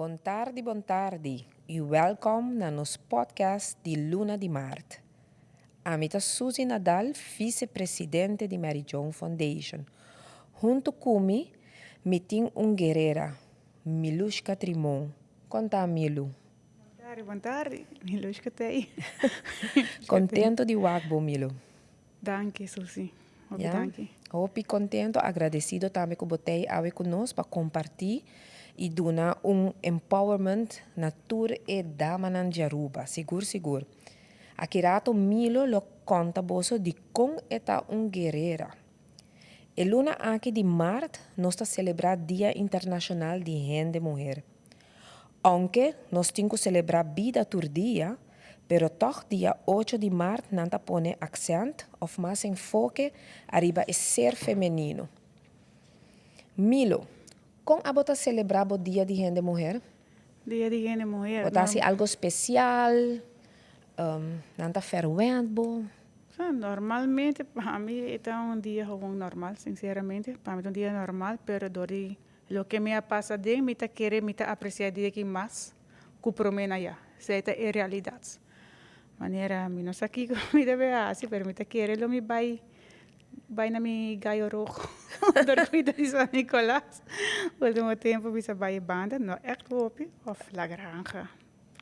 Bon tardi, bon tardi y welcome na nos podcast di luna di maart. Ami ta Suzy Nadal, vicepresidente di Mary Joan Foundation. Hunto cu mi, mi tin un guerera, Milushka Trimon. Con ta, Milu? Bon tardi, bon tardi. Milushka t'ey. Contento di wak bo, Milu. Danki, Suzy. Hopi danki. Hopi contento, agradecido tambe cu bo t'ey awe cu nos pa comparti y duna un empowerment na tur e damanan di Aruba. Sigur, sigur. Aki rato Milo lo conta boso di con e ta un guerera. E luna aki di maart nos ta celebra Dia Internacional di Hende Muher. Aunke nos tin cu celebra bida tur dia, pero toch dia ocho di maart nan ta pone accent of mas enfoke ariba e ser femenino. Milo, con abo ta celebra bo Dia di Hende Muher? Dia di Hende Muher. Bo ta haci algo special? Nan ta verwend bo? Normalmente pa mi e ta un dia gewoon normal, sinceramente. Pa mi ta un dia normal, pero dor di loke mi a pasa den, mi ta kere, mi ta aprecia e dia aki mas cu prome na ya. Esey ta e realidad. Manera mi no sa kico mi debe haci, pero mi ta kere lo mi bay bay na mi gallo rojo dor cu mi ta di San Nicolas. Ultimo tempo mi sa bay e banda, no echt hopi, of La Granja.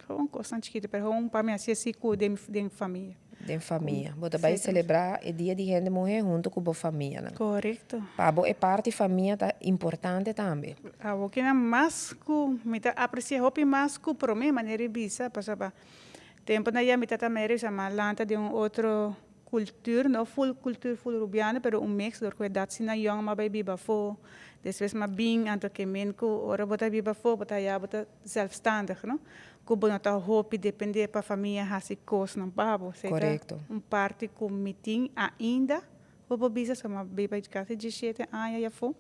Gewoon cosnan chikito, pero gewoon pa mi haci asi cu den den famia. Den famia. Bo ta bay celebra e dia di hende muhe hunto cu bo famianan. Corecto. Pa bo e parti famia ta importante tambe. Awor kinan mas cu mi ta aprecia hopi mas cu prome manera di bisa, pasobra temponan ya mi tata meri bisa ma lanta den un otro cultuur, no full cultuur full Rubiano, pero un mix dor cu edad asina yong m'a bay biba afo, despues m'a bin anto ke men cu ora bo ta biba afo bo ta haya bo ta zelfstandig, no, cu bo no ta hopi depende pa famia haci cosnan pa bo, esey ta un parti cu mi tin ainda, bo por bisa, so m'a biba casi diesisiete aña ya afo,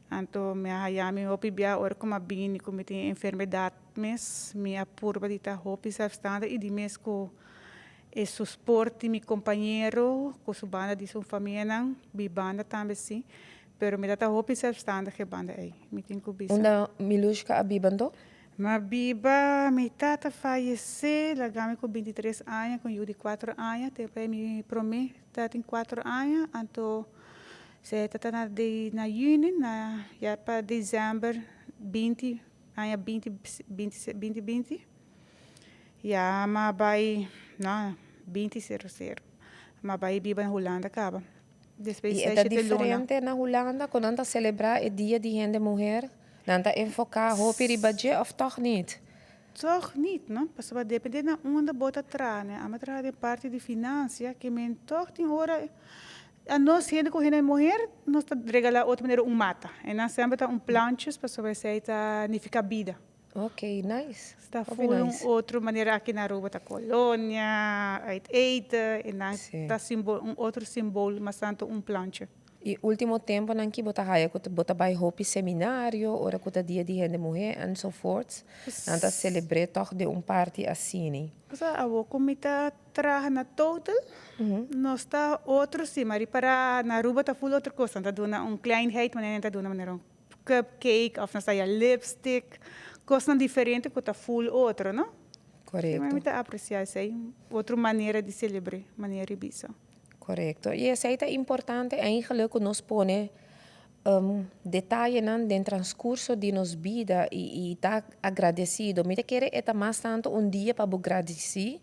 anto mi a haya mi hopi bia ora cu m'a bini cu mi tin enfermedad mes, mi a purba di ta hopi zelfstandig y di mes cu E susport di mi kompañero ku su banda di su famianan, mi banda tambe si, pero mi ta ta hopi zelfstandig e banda ei, mi tin ku bisa. Unda Milushka a biba anto? Mi a biba, mi tata fayesé laga mi ku bintitres aña ku un yu di kuater aña, tempu ei mi promé tabatin kuater aña, anto se ta ta na di na yüni na ya pa desèmber binti aña binti binti binti binti. Ya m'a bai, no, binti sero sero. M'a bai biba na Hulanda kaba. Despues I e ta diferente na Hulanda ku nan ta selebrá e dia di hende muher? Nan ta enfoká hopi riba dje òf tòg nit? Tòg nit, no. Pasobra depende na unda bo ta traha. Ami a traha den parti di finansia, ke men tòg tin ora anos hende ku hende muher nos ta regalá otro manera un mata. E nan semper ta un plantjes pasobra esei ta nifiká bida. Ok, nice. Sta full un otro manera aki na Aruba ta colonia, uit eten, e nan ta simbol, un otro simbol mas tanto un plantje. Y ultimo temponan ki bo ta haya cu bo ta bay hopi seminario ora cu ta dia di hende muhe en so forth, nan ta celebre toch den un parti asini. Osea awo cu mi ta traha na Total, nos ta otro si, ma ripara na Aruba ta full otro cos, nan ta duna un kleinheid manera nan ta duna manera un cupcake of nos ta haya lipstick, cosnan diferente cu ta full otro, no? Corecto. Mi ta aprecia esey, otro manera di celebre, manera di bisa. Corecto. Y esey ta importante eigenlijk cu nos pone detayenan den transcurso di nos bida y ta agradecido. Mi ta kere e ta mas tanto un dia pa bo gradici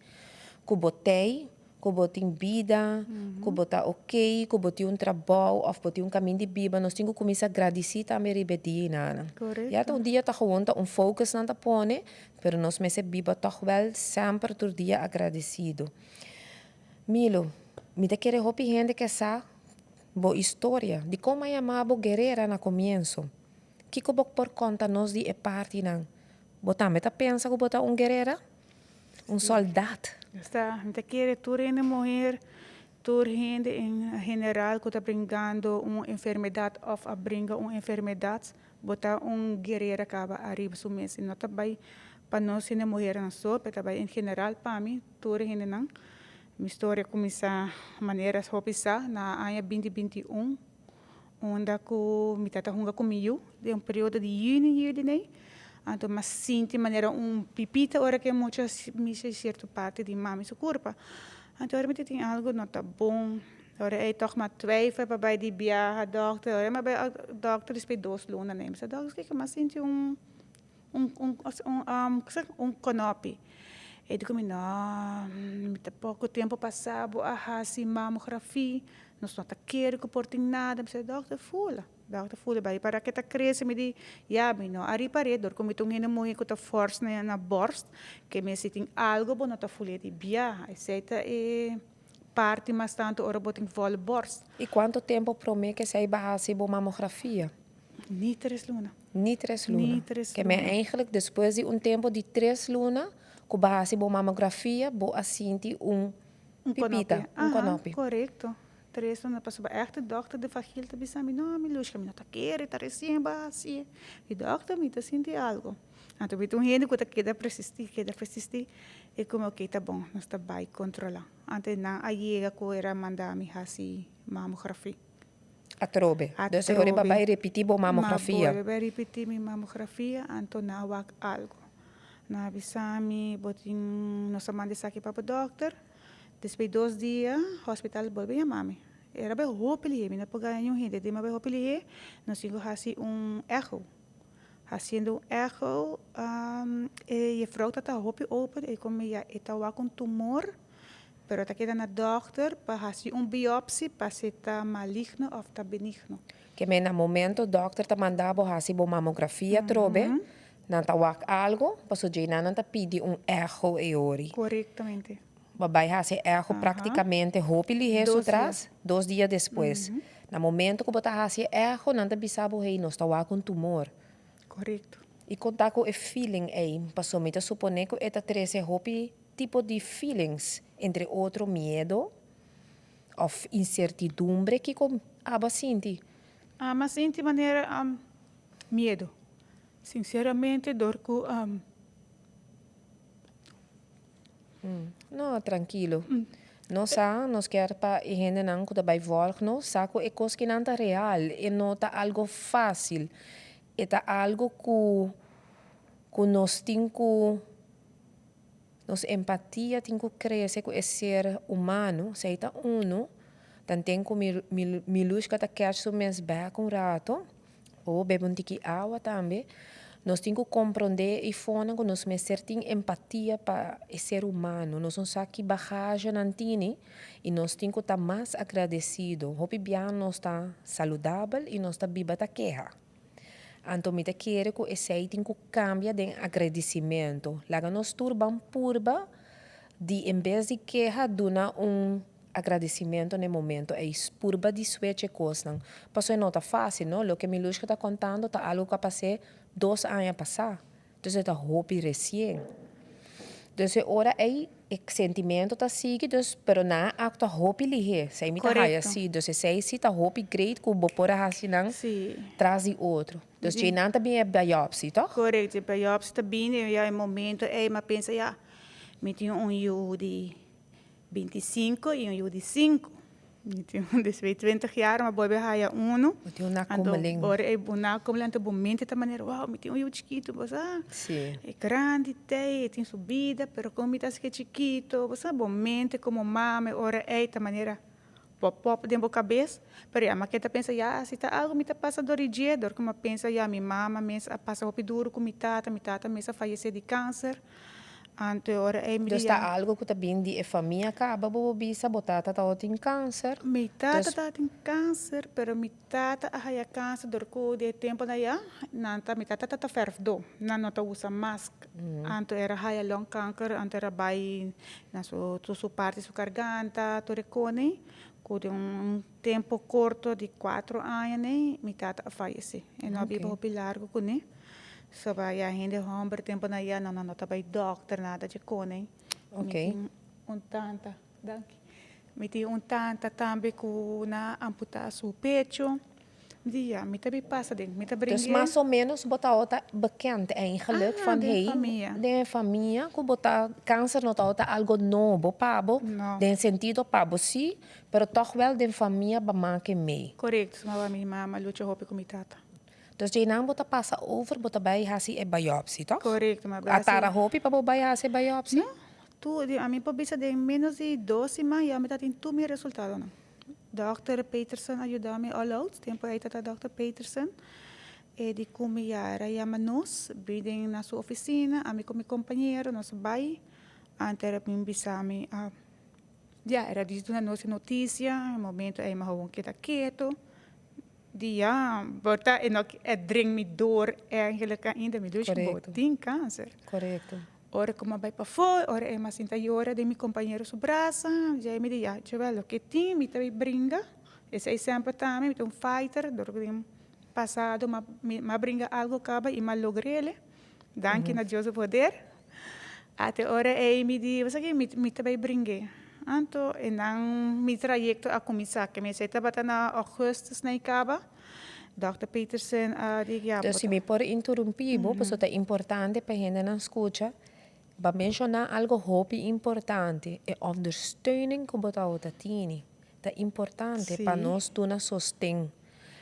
cu bo tey, Ku bo tin bida, ku bo ta ok, ku bo tin un trabou òf bo tin un kamin di biba, nos tin ku kuminsá gradisí tambe riba e dia einan. Ya ta un dia ta gewoon ta un focus nan ta pone, pero nos mester biba tòg wèl semper tur dia agradesido. Milo, mi ta kere hopi hende ke sa bo historia, dikon a yama bo guerera na komienso? Kiko bo por konta nos di e partinan? Bo tambe ta pensa ku bo ta un guerera? Un soldat. Esta, mi ta kere tur hende muher, tur hende en general ku ta bringando un enfermedat òf a bringa un enfermedat, bo ta un guerera kaba ariba su mes. I no ta bai pa nos hende muhernan so, pero ta bai en general pa mi, tur hendenan. Mi storia kuminsá manera hopi sa na aña binti 21, unda ku mi tata hunga ku mi yu den un periodo di yüni, yüli nei. Anto m'a sinti manera un pipita ora ku e mucha misa sierto parti di mami su kurpa. Anto ora mi ta tin algu no ta bon. Ora ei tòg m'a twijfel pa bai di biaha dòkter. Ora m'a bai dòkter despues dos luna mi bisa dòkter kiko m'a sinti un un un un un konopi. E di ku mi no mi ta poko tempu pasá bo a hasi mamografi nos no ta kere ku por tin nada. Mi bisa dòkter fula. Dòkter Fule bai para ke ta krese mi di ya mi no a ripar'é dor ku mi ta un hende muhé ku ta fòrs na bòrst ke mi si tin algu bo no ta ful'é di biaha esei ta e parti mas tantu ora bo tin vòl bòrst. I kuantu tempu promé ke esei ba hasi bo mamografia? Ni tres luna. Ni tres luna. Ni tres luna. Ke men eigentlik despues di un tempu di tres luna ku bo a hasi bo mamografia bo a sinti un pipita, un kònòpi. Aha, korekto. Tres luna pasobra ègt e dòkter di Vagil ta bisa mi, no, Milushka, mi no ta kere, ta resien bo a hasié. Mi dòkter, mi ta sinti algu. Anto mi ta un hende ku ta keda persistí, keda persistí, i komo oke ta bon, nos ta bai kontrolá. Anto nan a yega ku era manda mi hasi mamografia. Atrobe. Dus e ora bo a bai ripití bo mamografia. Mi a bolbe bai ripití mi mamografia, anto nan a wak algu. Nan a bisa mi, bo tin, nos a manda esaki pa bo dòkter. Despues dos dia hospital bolbe yama mi. Era bai hopi lihé, mi no por gana niun hende, dema bai hopi lihé, nos tin ku hasi un echo. Hasiendo un echo e jefrouw tabata hopi open, e komo ya e ta wak un tumor, pero ta keda na dòkter pa hasi un biopsi pa si ta maligno òf ta benigno. Ke men na momento dòkter ta manda bo hasi bo mamografia atrobe, Nan ta wak algo, paso djei nan nan ta pidi un echo e ori. Korektamente. Bo bai hasi e echo praktikamente hopi lihé su tras, dos dia despues. Na momento ku bo ta hasi e echo nan ta bisa bo hey nos ta wak un tumor. Korekto. I kon ta ku e feeling ei? Paso mi ta suponé ku e ta trese hopi tipo di feelings, entre otro miedo òf insertidumbre, kiko abo a sinti? Ami a sinti manera miedo. Sinceramente dor cu. No, trankilo. Nos sa, nos kier pa e hendenan cu ta bay volg nos sa cu e cos kinan ta real, e no ta algo facil. E ta algo cu cu nos tin cu, nos empatia tin cu crece cu e ser humano, esey ta uno, tanten cu Milushka ta catch su mes bek un rato. O bebe un tiki awa tambe. Nos tin ku komprondé e fonan ku nos mester tin empatia pa e ser humano. Nos no sa ki bagahe nan tini i nos tin ku ta mas agradesido. Hopi bia nos ta saludabel i nos ta biba ta keha. Anto mi ta kere ku esei tin ku kambia den agradisimentu. Laga nos tur ban purba di en bes di keha duna un. Agradecimento na e momento ey purba di switch e cosnan. Paso e no ta facil, no? Loke Milushka ta contando ta algo cu a pas'é dos aña pasá. Entonces e ta hopi recien. Dus e ora ey e sentimento ta sigui, dus, pero nan a actua hopi lihé. Esey mi ta haya si. Dus esey si ta hopi great cu bo por a haci nan tras di otro. Dus djey nan ta bin e biopsy, toch? Correcto, e biopsy ta bin y ya e momento ey mi a pensa ya, mi tin un yu di 25 y un yu di 5. Mi tin un despues 20 jaar, mi a bolbe haya uno. Bo tin un nakomeling. Anto ora e un nakomeling, anto bo mente ta manera, wow, mi tin un yu chikito, bo sa. Sí. E grandi t'ei, e tin su bida, pero como mi ta asina chikito, bo sa, bo mente como mama e ora ei ta manera pop pop den bo cabes. Pero ya mi a keda pensa, ya, si ta algo mi ta pasa dor di dje, dor ku mi a pensa, ya, mi mama mes a pasa hopi duro ku mi tata, mi tata mes a fayece di cancer. Anto e ora ei mi Dus ta algo ku ta bin di e famia kaba bo bo bisa bo tata tabatin kanser? Mi tata tabatin kanser, pero mi tata a haya kanser dor ku di e temponan ya nan ta mi tata ta ta verfdo, nan no ta usa mask. Anto era haya longkanker, anto era bai na su tur su parti su garganta tur e kone ku den un tempo korto di kuatro aña nei mi tata a fayese. E no a biba hopi largo kuné. Soba ya hende homber tempo na ya no no ta bay dokter nada dje kone. Ok. Mi tin un tanta, danki. Mi tin un tanta tambe ku na amputa su pecho. Mi di ya, mi ta bay pasa den, mi ta Dus bring'e. mas o menos bo tabata bekend eigenlijk Ah, van den hey, famia. den e famia ku bo ta, kanser no tabata algo nobo pa bo, No. den sentido pa bo si, pero tòg wèl den famia ba make mee. Korekto, suma mi mama lucha hopi ku mi tata. Dus djeinan bo ta pasa over, bo ta bai hasi e biopsy, toch? Korekto, mi a bai A hasi. tarda hopi pa bo bai hasi e biopsy? No, tur, ami por bisa den menos di dos siman ya mi ta tin tur mi resultadonan. Dòkter Peterson a yuda mi all out, tempu ei ta ta dòkter Peterson. E di ku mi ya era yama nos, bin den na su ofisina, ami ku mi kompañero nos bai, anto era bin bisa mi, ya era disi duna nos e notisia, e momento ei mi hou keda ketu, di ya, por ta e no e dring mi door eigenlijk ainda, mi dushi bo tin kanser. Ora ku mi a bai pafó, ora e mi a sinta yora den mi kompañero su brasa, djei mi di ya, jawel loke tin mi ta bai bringa, esei semper ta mi, mi ta un fighter, dor ku den pasado mi a bringa algu kaba i mi a logr'el, danki na Dios su poder. Ate ora ei mi di, bo sa ke, mi ta bai bring'é. Anto e nan mi trayekto a kuminsá, ke mi esei tabata na augustus na e kaba. Dòkter Peterson a di ya Dus si mi por interumpí bo, pasobra ta importante pa hendenan skucha, bo a menshoná algo hopi importante, e ondersteuning ku bo tabata tini ta importante pa nos duna sosten.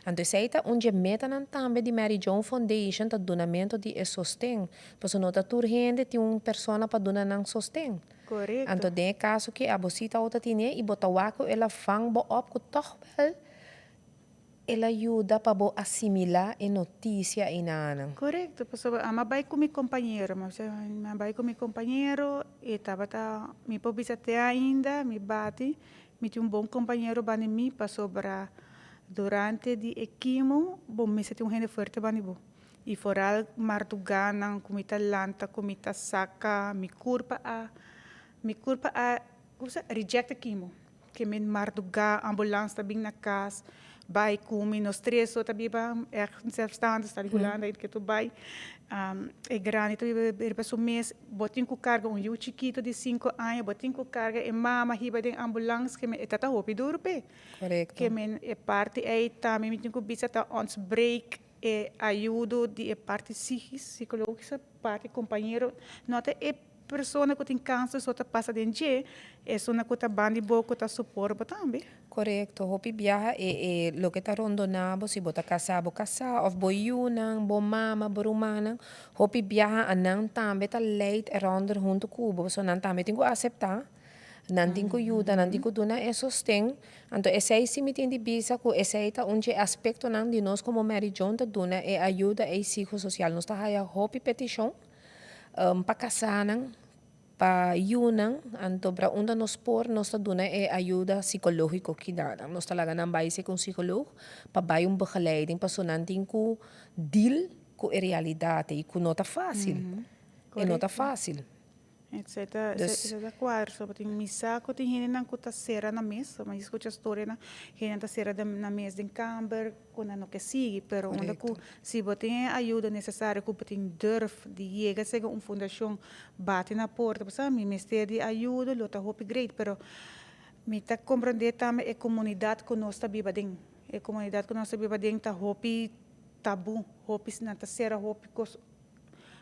Anto esei ta un dje metanan tambe di Mary Joan Foundation ta dunamento di e sosten, pasobra no ta tur hende tin un persona pa duna nan sosten. Anto den e kaso ki abo si tabata tine i bo ta wak ku el a vang bo op ku tòg wèl El a yuda pa bo asimilá e notisia einanan. Korekto, pasobra ami a bai ku mi kompañero, mi a bisa mi a bai ku mi kompañero, e tabata, mi por bisa te ainda, mi bati, mi tin un bon kompañero banda di mi, pasobra durante di e kimo bo mester tin un hende fuerte banda di bo. I foral mardugánan ku mi ta lanta, ku mi ta saka, mi kurpa a, mi kurpa a, komo sa, reject e kimo. Ke men mardugá ambulans ta bin na kas bai ku mi nos tres so ta biba ègt zelfstandig sta di Hulanda i ke tur bai e grandi ta biba riba su mes bo tin ku karga un yu chikitu di sinku aña bo tin ku karga e mama hiba den ambulans ke men e ta ta hopi duru p'e ke men e parti ei tambe mi tin ku bisa ta ons break e ayudo di e parti psikis psikologiso parti kompañero no ta e Persona ku tin kanser so ta pasa den dje, esuna ku ta bandi bo ku ta supor bo tambe. Korekto, hopi biaha e e loke ta rondoná bo, si bo ta kasá bo kasá òf bo yunan, bo mama, bo rumannan, hopi biaha anan tambe ta leid eronder huntu ku bo, pasobra nan tambe tin ku aseptá, nan tin ku yuda, nan tin ku duna e sosten. Anto esei si mi tin di bisa ku esei ta un dje aspektonan di nos komo Mary Joan ta duna e ayuda ei psikososial. Nos ta haya hopi petishon. Pa kasánan, pa yunan, anto bra unda nos por nos ta duna e ayuda sikológiko kidanan. Nos ta laga nan bai seka un sikolog pa bai un begeleiding paso nan tin ku deal ku e realidat ei ku no ta fásil. E no ta fásil. Esei ta esei ta kuadra so pasobra mi sa ku tin hendenan ku ta sera nan mes, mi skucha storianan, hendenan ta sera nan mes den kamber ku nan no ke sigui, pero unda ku si bo tin e ayuda nesesario ku bo tin durf di yega sega un fundashon bati na porta bo sa mi mester di ayuda lo ta hopi great, pero mi ta komprende tambe e komunidat ku nos ta biba den, e komunidat ku nos ta biba den ta hopi tabu, hopi nan ta sera hopi kos.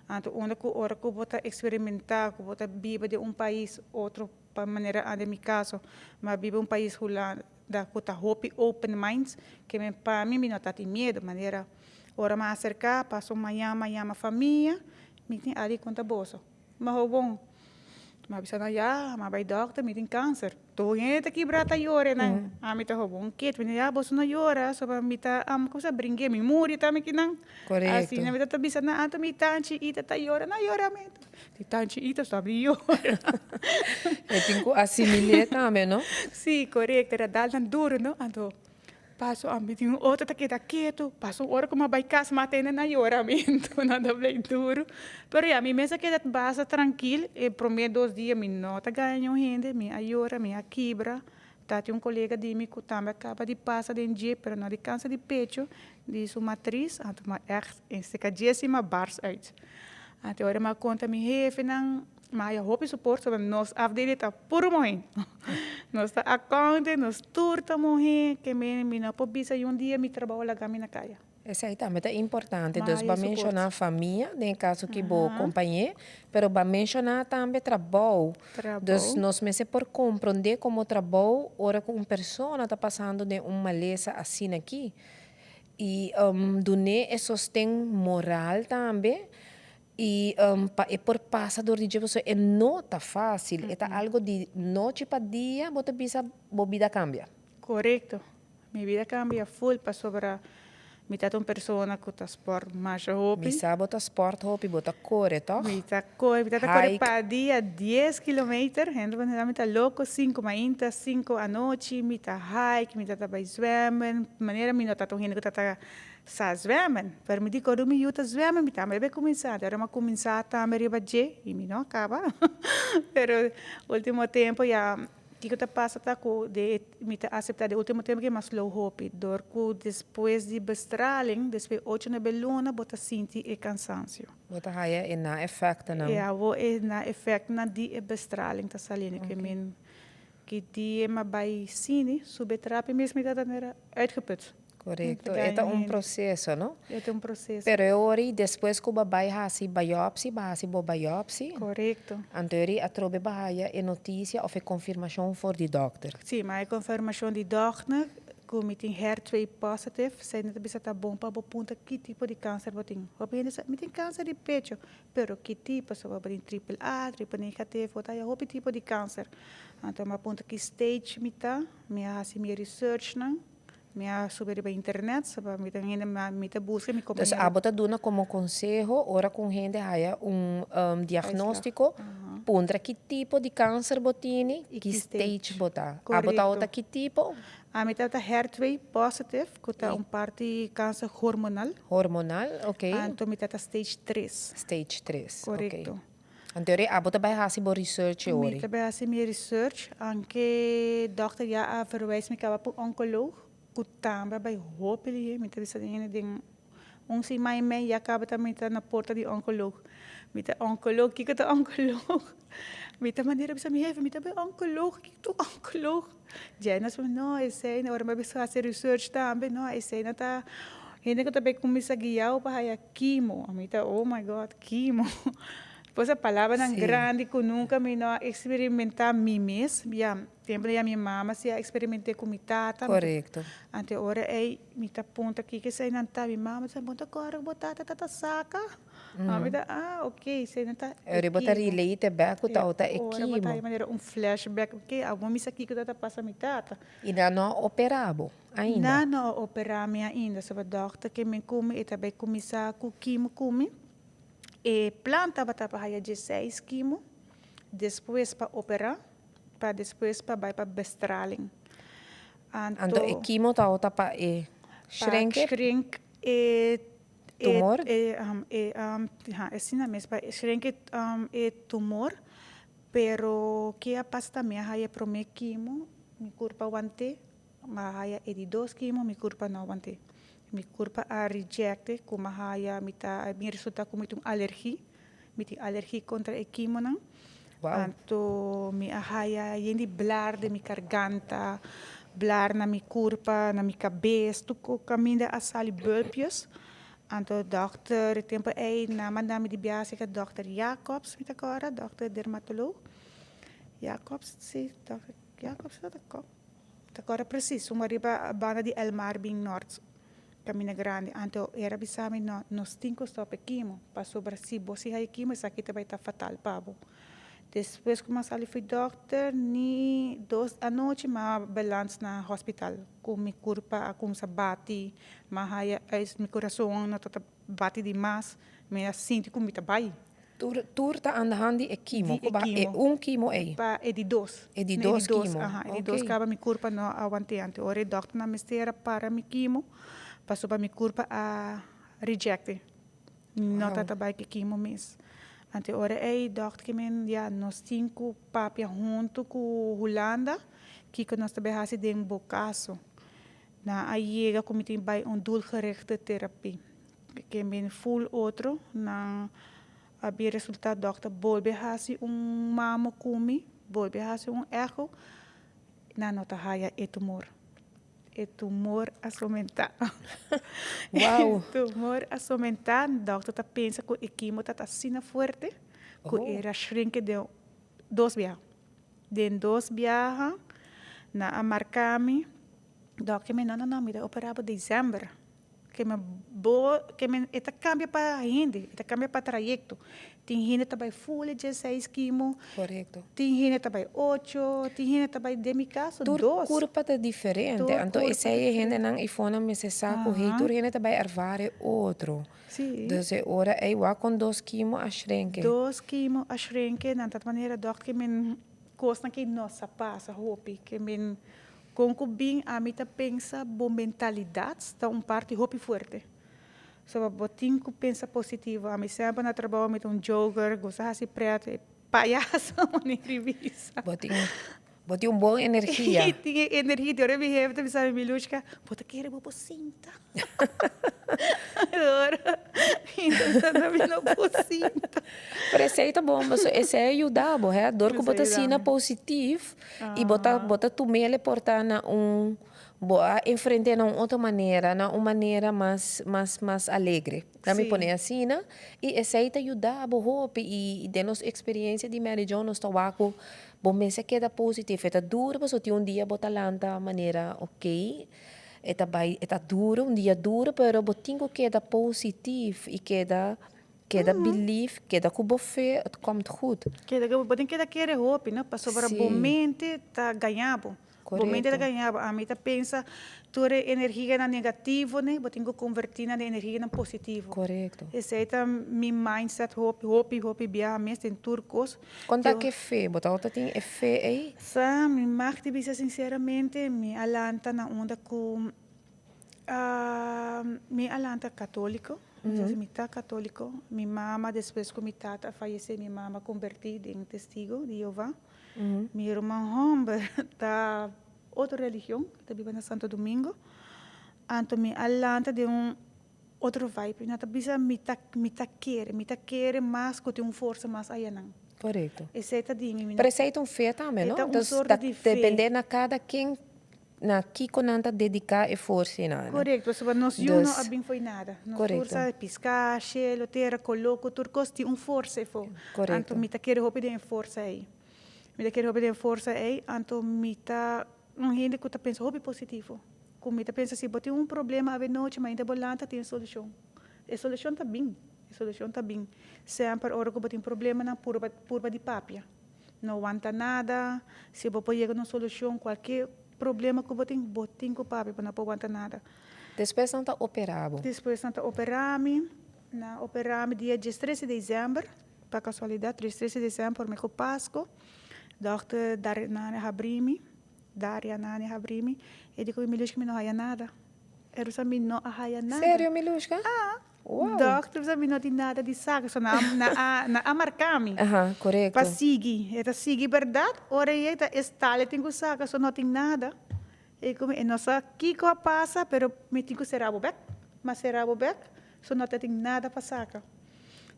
Anto unda ku ora ku bo ta eksperimentá ku bo ta biba den un pais otro pa manera a den mi kaso mi a biba un pais Hulanda ku ta hopi open minds ke men pa mi mi no ta tin miedu manera ora mi a aserká paso mañan mi a yama famia mi tin algu konta boso mi a hou bon mi a bisa nan ya mi a bai dòkter mi tin kanser. Tur hende ta kibra ta yora nan. Ami ta hobo un kit. Mi di, ya boso no yora, soba mi ta am como sa bringue, mi muri ta mi kinan. Correcto. Asina mi ta ta bisa nan, anto mi tanchi Ita ta yora, no yora mi. Di tanchi Ita stop di yora. E tin cu asimile tambe, no? Si, correcto. Era dal nan duro, no? Anto Paso ami tin un otro ta keda ketu, paso ora ku mi a bai kas mi a tende nan yora mi enton nan ta blei duru. Pero ya mi mes a keda basta trankil, e prome dos dia mi no ta gaya niun hende, mi a yora, mi a kibra. Ta tin un kolega di mi ku tambe a kaba di pasa den dje pero no di kansa di pecho di su matris, anto mi a ègt e seka dje si mi a bars uit. Anto ora mi a konta mi hefenan. Mi haya hopi support sobra nos afdeling ta puro muhé. Nos ta accountant, nos tur ta muhé, ke mi mi no por bisa un dia mi trabou a laga mi na kaya. Esei tambe ta importante, Mi dus haya bo a support. menshoná famia den e kaso ki bo kompañé, pero bo a menshoná tambe trabou. Dus Trabou. nos mester por komprondé komo trabou ora ku un persona ta pasando den un malesa asina aki. I dun'é e sosten moral tambe i pa e por pasa dor di dje pasobra e no ta fásil. E ta algo di nochi pa dia bo ta bisa bo bida kambia. Korekto. Mi bida kambia ful pasobra mi ta ta un persona ku ta spòrt masha hopi. Mi sa bo ta spòrt hopi, bo ta kore tòg? Mi ta kore, mi ta ta kore pa dia dies kilometer, hende por pensa mi ta loko, sinku mainta, sinku anochi, mi ta hike, mi ta ta bai zwemmen, manera mi no ta ta un hende ku ta ta sa zwemmen, pero mi di kòrdu mi yu ta zwemmen mi tambe debe kuminsá, anto ora mi a kuminsá tambe riba dje i mi no a kaba, pero ultimo tempu ya. Kiko ta pasa ta ku de mi ta aseptá de último tempu ke mas slow hopi, dor ku despues di bestraling, despues ocho nebe luna bo ta sinti e kansansio. Bo ta haya e na efèktonan. E awo e na efèktonan di e bestraling ta saliendo ke men ki dia mi a bai sini sube trapi mes mi ta ta mira uitgeput. Korekto, e ta un proseso, no? E ta un proseso. Pero e ora ei despues ku bo a bai hasi biopsi, bo a hasi bo biopsi. Korekto. Anto e ora ei atrobe bo a haya e notisia òf e konfirmashon for di dòkter. Si, mi a haya konfirmashon di dòkter ku mi tin HER2 positive. Esei ta bisa ta bon pa bo punta ki tipo di kanser bo tin. Hopi hende sa, mi tin kanser di pecho, pero ki tipo? So bo tin triple A, triple negatief, bo ta haya hopi tipo di kanser. Anto mi a punta ki stage mi ta, mi a hasi mi researchnan. Mi a subi riba internet, so pa mi ta hende mi ta buska mi Dus kompañero. abo ta duna komo konseho ora ku un hende haya un diagnóstiko, puntra ki tipo di kanser bo tini, I ki ki stage stage. bo ta. Abo ta Korekto. ota ki tipo? Ami ta ta HER2 positive, ku ta I un parti kanser hormonal. Hormonal, ok. Anto mi ta ta stage tres. Stage tres, ok. Korekto. Anto ori abo ta bai hasi bo research e Mi ori? ta bai hasi mi research, anke dokter ya a verwijs mi kaba pa un oncoloog ku tambe a bai hopi lihé. Mi ta bisa den hende den un siman i mei ya kaba ta mi ta na porta di oncoloog. Mi ta oncoloog, kiko ta oncoloog? Mi ta manera bisa mi hefe, mi ta bai oncoloog, kiko ta oncoloog? Djei nos bisa no esei no, ora mi a bisa hasi research tambe, no esei no ta hende ku ta bai kuminsá guiao pa haya Kimo, mi ta oh my God, kimo. Pues e palabranan grandi ku nunka mi no a eksperimentá mi mes. Ya, tempu ya mi mama si a eksperiment'é ku mi tata. Korekto. Anto e ora ei mi ta puntra kiko eseinan ta. Mi mama ta bo ta kòrda ku bo tata ta ta saka? Mi ta ah ok, eseinan ta E ora bo ta e kimo. relate bèk ku ta ota e E ora bo ta kimo. haña manera un flashback, ok, awor mi sa kiko ta ta pasa mi tata. I nan no a operá bo ainda? Nan no a operá mi ainda, soba dòkter ke mi ku mi, e ta bai kuminsá ku kimo ku mi. E plan tabata pa haya dieseis kimo, despues pa operá, pa despues pa bai pa bestraling. Anto Anto e kimo tabata pa e shrink pa shrink e tumor? E, e, ha, asina mes, pa shrink e tumor. Pero ke a pasa ta mi a haya e prome kimo, mi kurpa want'é, mi a haya e di dos kimo, mi kurpa no want'é. Mi kurpa a reject'e ku mi a haya, mi ta mi resulta ku mi tin un alergi, mi tin alergi kontra e kimonan. Wow. Anto mi a haya yen di blar den mi karganta, blar na mi kurpa, na mi kabes, tur kaminda a sali bulpjes. Anto dòkter e tempu ei nan manda mi di biaha serka dòkter Jacobs, mi ta kòrda, dòkter dermatoloog. Jacobs, si, dòkter Jacobs ta kò? Mi ta kòrda presis, un ariba banda di Elmar bin nort, kaminda grandi. Anto e a bisa mi, no, nos tin ku stòp e kimo, pasobra si bo si haña kimo esaki ta bai ta fatal pa bo. Despues ku mi a sali for dòkter, ni dos anochi mi a balans na hospital. Ku mi kurpa a kumsa bati, m'a haya ijs, mi kurason no ta bati di mas, mi a sinti ku mi ta bai. Tur tur ta andahan di e kimo, Di ku e ba e kimo. un kimo ei? Pa e di dos. E di Na e dos di dos, kimo, aha, e di dos ok. kaba mi kurpa no a want'é. Anto ora e dòkternan mester a para mi kimo, pasobra mi kurpa a reject'é. No Wow. ta ta bai ku e kimo mes. Anto e ora ei dòkter ke men, ya, nos tin ku papia huntu ku Hulanda kiko nos ta bai hasi den bo kaso. Nan a yega ku mi tin bai un doelgerichte therapie. Ke men ful otro, nan a bin resultá dòkter bolbe hasi un mamo ku mi, bolbe hasi un echo, nan no ta haya e tumor. E tumor a somentá. Wow. E tumor a somentá. Dòkter ta pensa ku e kimo ta asina fuerte ku Oh. e ra shrinke den dos biaha. Den dos biaha nan a marka mi. Dòkter mi, no, no, no, mi ta operá bo desèmber. Ke men bo, ke men e ta kambia pa hende, e ta kambia pa trayekto. Tin hende ta bai ful e dieseis kimo, tin hende ta bai ocho, tin hende ta bai, den mi kaso, Tur dos. kurpa ta diferente, Tur anto kurpa ta esei e diferente. hendenan ifonan mester sa ku hey tur hende ta bai ervara e otro. Dus e ora ei wak kon dos kimo a shrenke. Dos kimo a shrenke, nan ta manera dòkter ke men kosnan ke nos a pasa hopi, ke men Kon ku bin ami ta pensa bo mentalidat ta un parti hopi fuerte. Soba bo tin ku pensa positivo. Ami semper na trabou mi ta un joker, gusta hasi pret, e payaso manera di bisa. Bo tin bo tin un bon energia. Tin e energia di ora mi hef ta bisa mi Milushka, bo ta kere bo por sinta. Ora mi ta bisa no mi no por sinta. Pero esei ta bon pasobra esei a yuda bo he, dor ku bo ta asina positif I bo ta bo ta tum'el e por ta na un bo a enfrent'é na un otro manera, na un manera mas mas mas alegre. Nan mi pone asina i esei ta yuda bo hopi i den nos eksperensia di Mary Jo nos ta wak ku bo mester keda positief. E ta duru pasobra tin un dia bo ta lanta manera okey e ta bai e ta duru un dia duru pero bo tin ku keda positief i keda Keda believe, keda ku bo fe, het komt goed. Keda ku bo tin keda kere hopi, no? Pasobra bo mente ta gaña bo. Bo mente ta gaña bo. Ami ta pensa tur e energianan negativo ne, bo tin ku konvertí nan den energianan positivo. Esei ta mi mindset hopi, hopi, hopi biaha mes den tur kos. Kon ta ku e fe? Bo tabata tin e fe ei? Sa, mi mag di bisa sinseramente, mi a lanta na unda ku Mi a lanta católico, mi ta católico. Mi mama despues cu mi tata a fayece mi mama a converti den testigo di Jehová. Mi ruman homber ta otro religion, ta biba na Santo Domingo. Anto mi a lanta den un otro vibe. Mi ta bisa mi ta mi ta kere, mi ta kere mas cu tin un forsa mas ayanan. Esey ta di mi. Pero esey ta un fe tambe, no? E ta un sorto di fe. Ta depende na cada ken Na kiko nan ta dediká e forsinan? Korekto, pasobra nos yu no a bin fo'i nada. Nos tur sa piská, shelu, tera, koló, ku tur kos tin un forsa efo. Anto mi ta kere hopi den e forsa ei. Mi ta kere hopi den e forsa ei, anto mi ta un hende ku ta pensa hopi positivo. Ku mi ta pensa si bo tin un problema avenochi, mainta bo lanta tin e solushon. E solushon ta bin, e solushon ta bin. Semper ora ku bo tin problemanan purba purba di papia. No wanta nada, si bo por yega na un solucion cualkier problema cu bo tin, bo tin cu papia, bo no por wanta nada. Despues nan ta opera bo? Despues nan ta opera mi, nan a opera mi dia diestres di december, pa casualidad diestres di december prome cu Pasco, dokter Nani a habri mi, Daria Nani a habri mi, e di cu mi Milushka mi no haya nada, e rusa mi no a haya nada. Serio Milushka? Ah! Wow. Dokter sa mi no tin nada di saka, so nan a, nan a, nan a marka mi. Aha, korekto. Pa sigui. E ta sigui bèrdat, ora e ta e stale tin ku saka, so no tin nada. E ku mi, e no sa kiko a pasa, pero mi tin ku sera bo bèk. Mi a sera bo bèk, so no ta tin nada pa saka.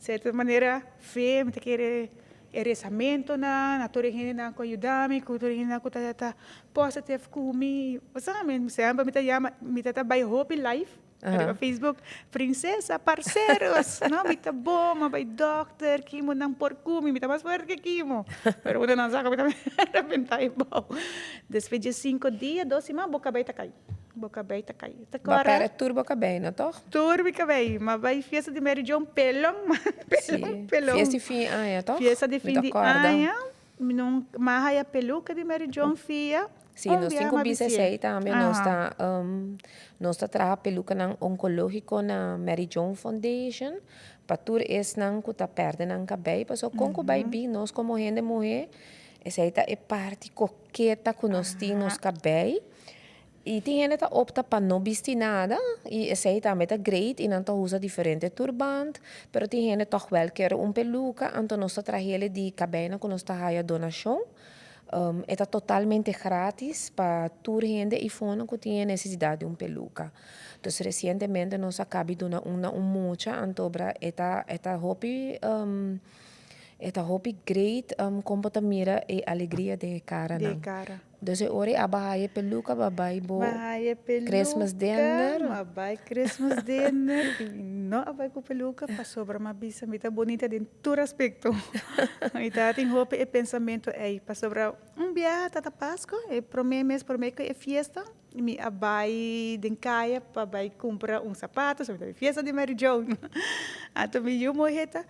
Sierto manera, fe, mi ta kere e resamentonan, na tur e hendenan ku a yuda mi, ku tur e hendenan ku ta ta positive ku mi. Bo sa, mi semper mi ta yama, mi ta ta bai hopi live. Ariba Facebook, Princesa, parceros, no, mi ta bon, mi a bai dokter, kimo nan por ku mi, mi ta mas fuerte ke kimo. Pero unda nan sa ku mi ta rebenta e bou. Despues di sinku dia, dos siman, bo kabei ta kai. Bo kabei ta kai. Ta Bo a kòrda. pèrdè tur bo kabei, no tòg? Tur mi kabei. Mi a bai fiesta di Mary Joan pelon, pelon, pelon. Fiesta di fin di aña, tòg? Fiesta di Mi fin ta di kòrda. aña. Mi no, mi a haya peluca di Mary Joan fia. Sí, nos tin cu bisa esey tambe. Nos ta, nos ta traha pelucanan oncologico na Mary Joan Foundation pa tur esnan cu ta perde nan cabey. Pasobra con cu bay bin nos como hende muhe, esey ta e parti coqueta cu nos tin nos cabey. I tin hende ta opta pa no bisti nada i esei tambe ta great i nan ta usa diferente turbant, pero tin hende tòg wèl kere un peluka, anto nos ta trahele di kabeinan ku nos ta haya donashon. E ta totalmente gratis pa tur hende i fono ku tin e nesesidat di un peluka. Dus resientemente nos a kabi duna un na un mucha, anto bra e ta e ta hopi. E ta hopi great kon bo ta mira e alegria den e karanan. Den e kara. Dus e ora a baha e peluca ba bai bo Baha e peluca, Christmas dinner. Ma bai Christmas dinner y no a bai cu peluca pasobra m'a bisa mi ta bonita den tur aspecto. Mi ta tin hopi e pensamento ey pasobra un biaha ta ta Pasco e prome mes prome cu e fiesta mi a bai den caya pa bai cumpra un sapato so mi ta bai fiesta di Mary Joan anto mi yu muhe ta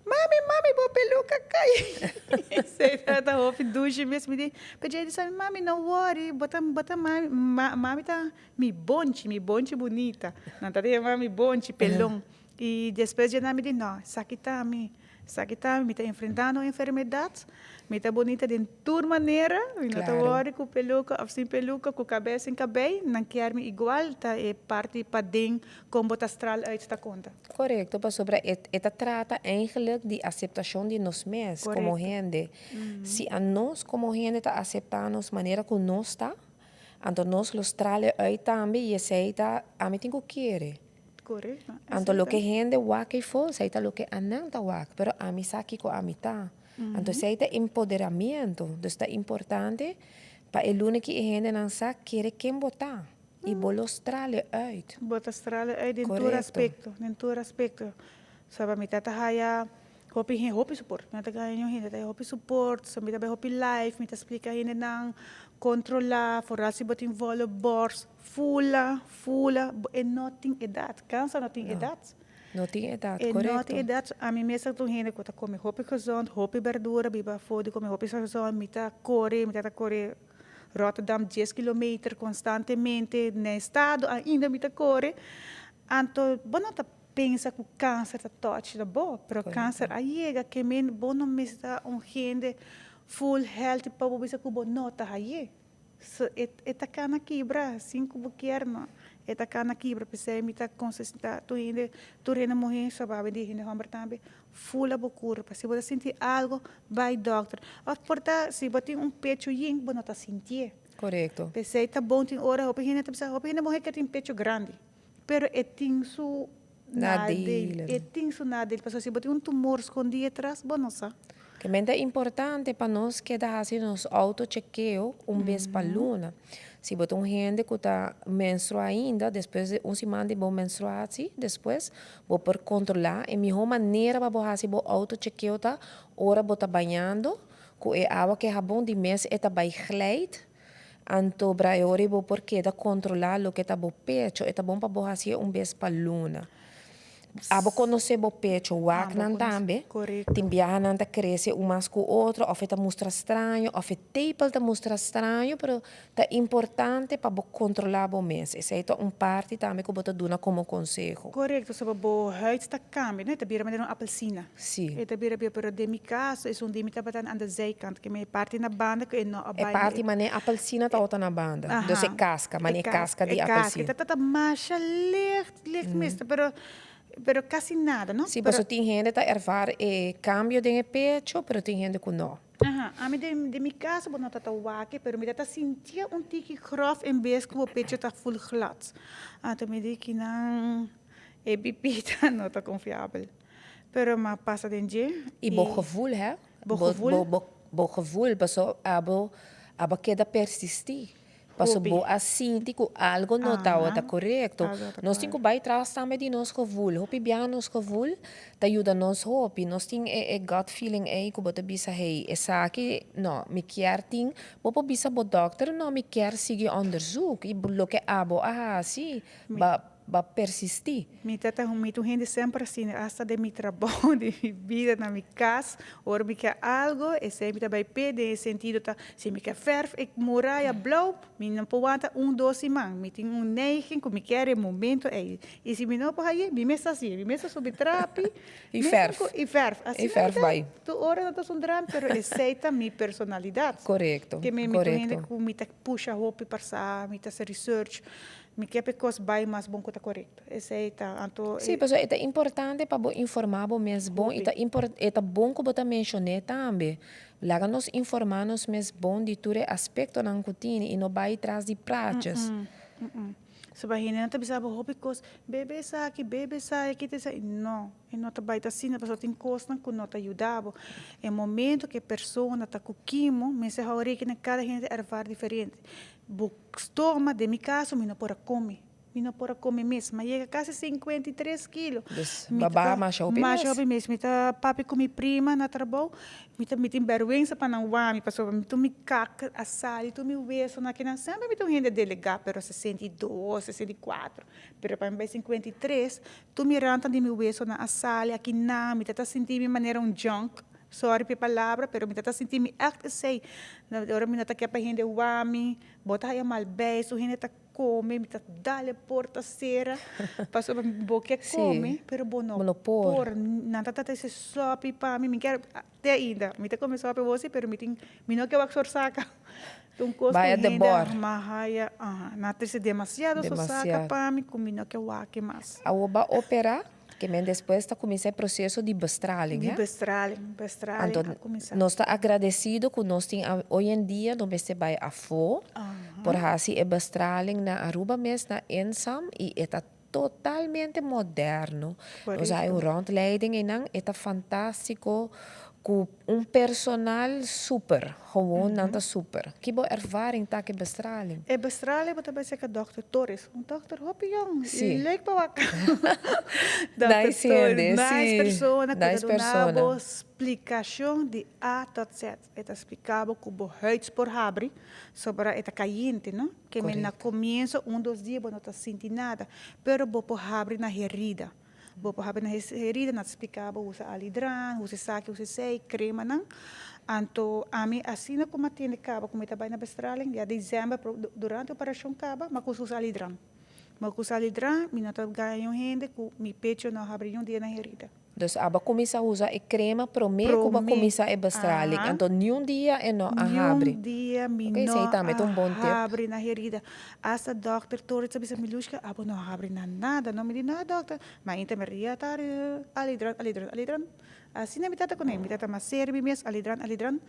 Mami, mami, bo peluca cay. Esey ta hopi dushi mes. Mi di, pero djey di sa mi, mami, no worry, bo ta, bo ta mami, mami ta mi bonchi, mi bonchi bunita. Nan ta yama mi bonchi, pelon. Y despues dje nan mi di, no, esaki ta mi, esaki ta mi, mi ta enfrentando un enfermedad, mi ta bunita den tur manera, mi no ta worry cu peluca of sin peluca, cu cabey sin cabey, nan kier mi igual, ta e parti paden con bo ta straal uit ta conta. Korekto, pasobra e e ta trata eigenlijk di aseptashon di nos mes komo hende. Si anos komo hende ta aseptá nos manera ku nos ta, anto nos lo strale uit tambe i esei ta ami tin ku kere. Anto loke hende wak eifo, esei ta loke anan ta wak, pero ami sa kiko ami ta. Anto esei ta empoderamiento. Dus ta importante pa e luna ki e hendenan sa kere ken bo ta. I bo lo strale uit. Bo ta strale uit den tur aspecto, den tur aspecto. Saba mi ta haya hopi hende, hopi support. Mi ta haya ño hende ta haya hopi support, so mi ta bay hopi live, mi ta splica hendenan controla, foral si bo tin volle borst, fula, fula, e no tin edad, cancer no tin edad. No tin edad, correcto. E no tin edad, ami mes ta un hende cu ta come hopi gezond, hopi berdura, biba afo di come hopi gezond, mi ta core, mi ta core. Rotterdam dies kilometer konstantemente na estado ainda mi ta kore anto bo no ta pensa ku kanser ta touch na bo pero kanser a yega ke men bo no mester ta un hende full healthy pa bo bisa ku bo no ta haye so e ta kana kibra sin ku bo kier no e ta kana kibra p'esei mi ta konsesita tur hende tur hende muhe sobabe di hende homber tambe Fula bo kurpa. Si bo ta sinti algo, bai dòkter. Òf por ta si bo tin un pechu yin, bo no ta sintié. Korekto. P'esei ta bon tin ora hopi hende ta bisa, hopi hende muhé ke tin pechu grandi, pero e tin su nadeel. E tin su nadeel, pasobra si bo tin un tumor skondí atras, bo no sa. Ke men ta importante pa nos keda hasi nos outochekeo un bes pa luna. Si bo ta un hende ku ta menstruá ainda, despues di un siman di bo menstruatie, despues bo por kontrolá. E mihó manera pa bo hasi bo outochekeo ta ora bo ta bañando ku e awa ku e habon di mes e ta bai glijt. Anto bra e ora ei bo por keda kontrolá loke ta bo pecho. E ta bon pa bo hasié un bes pa luna. Abo konosé bo pecho, wak nan tambe. Tin biaha nan ta krese un mas ku otro òf e ta mustra straño òf e tepel ta mustra straño, pero ta importante pa bo kontrolá bo mes. Esei ta un parti tambe ku bo ta duna komo konseho. Korekto, pasobra bo huid ta kambia, no? E ta bira manera un apelsina. Sí. E ta bira bira, pero den mi kaso esun di mi tabata aan de zijkant, ke mi parti na banda ku e no a E bai. parti manera apelsina tabata na banda, dus e kaska, manera e kaska di E kaska, apelsina. e tabata masha licht, licht mes, pero pero kasi nada, no? Sí, pasobra tin hende ta ervaar e kambio den e pecho, pero tin hende ku no. Aha, ami den den mi kaso bo no ta ta wak, pero mi ta ta sintié un tiki grof en bes ku bo pecho ta ful glad. Anto mi di kinan e pipita no ta konfiabel. Pero m'a pasa den dje. I bo gevoel hè? Bo gevoel. Bo, bo, bo gevoel, paso abo, abo a keda persistí. Paso bo a sinti ku algo no tabata korekto. Nos tin ku bai tras tambe di nos gevoel. Hopi biaha nos gevoel ta yuda nos hopi. Nos tin e e gut feeling ei ku bo ta bisa, hey, esaki no, mi kier tin. Bo por bisa bo dòkter, no, mi kier sigui onderzoek. I loke abo a hasi, ba. Ba persistí. Mi ta ta mi ta un hende semper asina, hasta den mi trabou, den mi bida, na mi kas, ora mi ke algo, esei mi ta bai p'e, den e sentido ta, si mi ke fèrf e muraya blou, mi no por wanta un, dos siman, mi tin un neiging ku mi kier e momento ei, i si mi no por hañ'é, mi mes ta hasié, mi mes ta subi trapi, I fèrf. I fèrf, asina mi ta, tur ora no ta un drama, pero esei ta mi personalidat. Korekto, Ke mi mi ta un hende ku mi ta pusha hopi pa sa, mi ta hasi research. Mi ke pa e kos bai mas bon ku ta korekto. Esei ta, anto e. Sí, pasobra e ta importante pa bo informá bo mes bon i ta impor, e ta bon ku bo ta menshon'é tambe. Laga nos informá nos mes bon di tur e aspektonan ku tini i no bai tras di praatjes. Soba hendenan ta bisa bo hopi kos, bebe esaki, bebe esaki, kita esaki. No, e no ta bai ta asina pasobra tin kosnan ku no ta yuda bo. E momento ku e persona ta ku kimo, mester hou reken na kada hende ta ervaar diferente. Bo stoma, den mi kaso mi no por a kome. Mi no por a come mes. M'a yega casi 53 kilo. Dus bo a baha masha hopi mes. Masha hopi mes. Mi ta papia cu mi prima na trabou. Mi ta mi tin berguensa pa nan wak mi pasobra mi tur mi kak a sali, tur mi wesonan akinan. Semper mi ta un hende delega, pero 62, 64. Pero pa mi bai 53, tur mi rantan di mi wesonan a sali akinan. Mi ta ta sinti mi manera un junk. Sorry pa e palabra, pero mi ta ta sinti mi echt esey. Ora mi no ta ke pa hende wak mi, bo ta haya mal bij, su hende ta. Come, mi ta dal e porta cera, pasobra bo ke come, pero bo no por. Nan ta trata ese sopi pa mi, mi kier, te ainda, mi ta come sopi awor si, pero mi tin, mi no ke wak sorsaka. Ta un cos ku hende a haya, aha, nan a trece demasiado sorsaka pa mi ku mi no ke wak mas. Awor bo a opera? Ke men despues ta kuminsá e proseso di bestraling, Di bestraling, bestraling a kuminsá. Anto nos ta agradesido ku nos tin hoy en dia no mester bai afó por hasi e bestraling na Aruba mes na Insam i e ta totalmente moderno. Nos a hay un rondleiding einan, e ta fantástiko ku un personal super, gewoon nan ta super. Ki bo ervaring ta ku e bestraling? E bestraling bo ta bai serka dòkter Torres, un dòkter hopi yòn, leuk pa wak. Dòkter Torres, nice persona ku ta duna bo splikashon di A tot Z. E ta splika bo ku bo huid por habri, sobra e ta kayente, no? Ke men na komienso un dos dia bo no ta sinti nada, pero bo por habri na herida. Bo por habi na herida, nan ta splika bo usa alidran, usa esaki, usa esei, kremanan. Anto ami asina ku mi a tende kaba ku mi ta bai na bestraling, ya december durante operashon kaba, mi a kusa usa alidran. Mi a kusa alidran, mi no ta gaña un hende ku mi pecho no a habri niun dia na herida. Dus abo a kuminsá usa e krema promé ku bo a kuminsá e bestraling, anto niun dia e no a habri. Niun dia mi no a habri na herida. Asta dòkter Torres a bisa mi, Lushka, abo no a habri na nada no. Mi di, no dòkter, ma ainda mi ria ta alidran, alidran, alidran. Asina mi tata kuné, mi tata mas serio mi mes, alidran, alidran.